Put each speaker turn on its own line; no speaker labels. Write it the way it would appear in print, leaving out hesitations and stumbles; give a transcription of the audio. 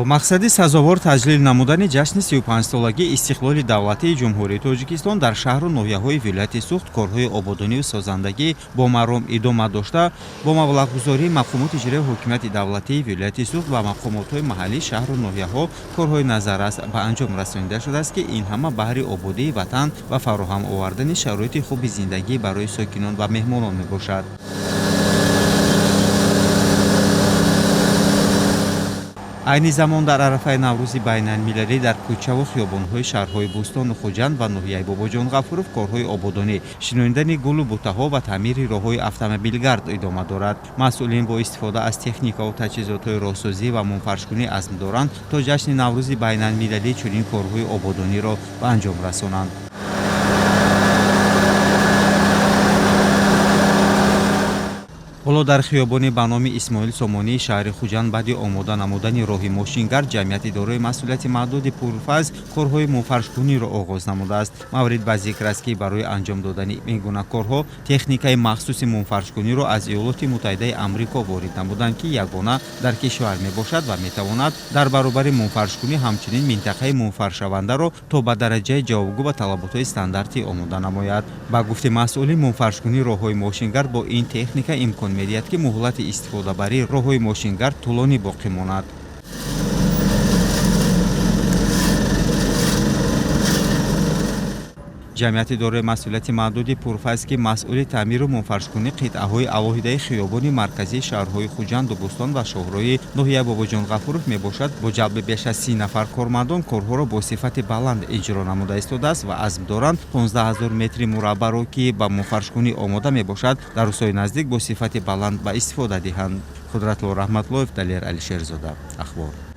Бо мақсади сазовор таҷлил намудани ҷашни 35-солагии истиқлоли давлатии Ҷумҳурии Тоҷикистон дар шаҳру ноҳияҳои вилояти Суғд корҳои ободонию созандагӣ бо маром идома дошта, бо маблағгузории мақомоти иҷроияи ҳокимияти давлатии вилояти Суғд ва мақомотҳои маҳаллии шаҳру ноҳияҳо корҳои назаррас ба анҷом расонида шудааст, ки ин ҳама баҳри ободии ватан ва фароҳам овардани шароити хуби зиндагӣ барои сокинон ва меҳмонон мебошад. Айни замон, дар арафаи Наврӯзи байналмилалӣ, дар кӯчаву хиёбонҳои шаҳрҳои Бӯстону Хуҷанд ва ноҳияи Бобоҷон Ғафуров корҳои ободонӣ, шинонидани гулу бутаҳо ва таъмири роҳҳои автомобилгард идома дорад. Масъулин бо истифода аз техникаву таҷҳизотҳои роҳсозӣ ва мумфаршкунӣ азм доранд, то ҷашни Наврӯзи байналмилалӣ чунин корҳои ободониро ба анҷом расонанд. Ҳоло дар хиёбони ба номи Исмоил Сомонии шаҳри Хуҷанд баъди омода намудани роҳи мошингард ҷамъияти дорои масъулияти маҳдуди «Пурфайз» корҳои мумфаршкуниро оғоз намудааст. Маврид ба зикр аст, ки барои анҷом додани ин гуна корҳо техникаи махсуси мумфаршкуниро аз Иёлоти Муттаҳидаи Амрико ворид намуданд, ки ягона дар кишвар мебошад ва метавонад дар баробари мумфаршкунӣ ҳамчунин минтақаи мумфаршавандаро то ба дараҷаи ҷавобгӯ ба талаботҳои стандартӣ омода намояд. Ба гуфти масъулин, мумфаршкунии роҳҳои мошингард бо ин техника имкон медиҳад, ки муҳлати истифодабарии роҳҳои мошингард тӯлонӣ боқӣ монад. Ҷамъияти дорои масъулияти маҳдуди «Пурфайз», ки масъули таъмиру мумфаршкунии қитъаҳои алоҳидаи хиёбони марказии шаҳрҳои Хуҷанду Бӯстон ва шоҳроҳи ноҳияи Бобоҷон Ғафуров мебошад, бо ҷалби беш аз 30 нафар кормандон корҳоро бо сифати баланд иҷро намуда истодааст ва азм доранд, 15 ҳазор метри мураббаъро, ки ба мумфаршкунӣ омода мебошад, дар рӯзҳои наздик бо сифати баланд ба истифода диҳанд. Қудратулло Раҳматуллоев, Далер Алишерзода, «Ахбор».